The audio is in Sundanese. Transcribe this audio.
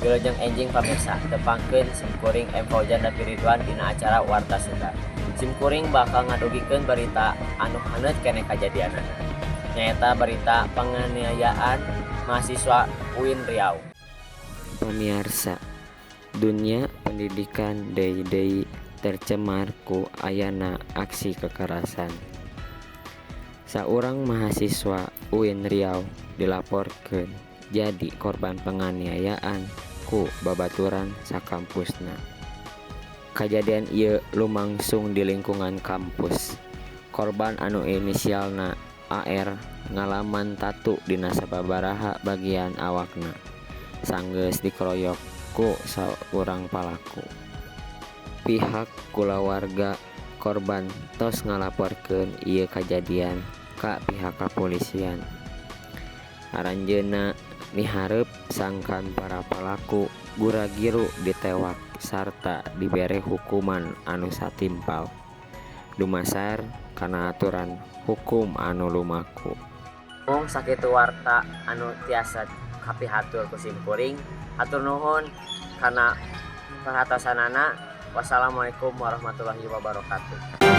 Wilujeng enjing pamirsa, tepangkeun simkuring M Fauzan Davi Ridwan dina acara Warta Sunda. Simkuring bakal ngadugikeun berita anu haneut keneh kajadianana. Nyaeta berita penganiayaan mahasiswa UIN Riau. Pamiarsa, dunya pendidikan deui-deui tercemar ku ayana aksi kekerasan. Saurang mahasiswa UIN Riau dilaporkeun jadi korban penganiayaan ku babaturan sakampusna. Kajadian ieu lumangsung di lingkungan kampus. Korban anu inisialna AR ngalaman tatu dina sababaraha bagian awakna sanggeus dikeroyok ku saurang palaku. Pihak kulawarga korban tos ngalaporkeun ieu kajadian ka pihak kapolisian. Aranjeunna miharep sangkan para palaku gura-giru ditewak sarta dibere hukuman anu satimpal dumasar kana aturan hukum anu lumaku. Mung sakitu warta anu tiasa kapihatur ku simkuring. Hatur nuhun kana perhatosanana. Wassalamualaikum warahmatullahi wabarakatuh.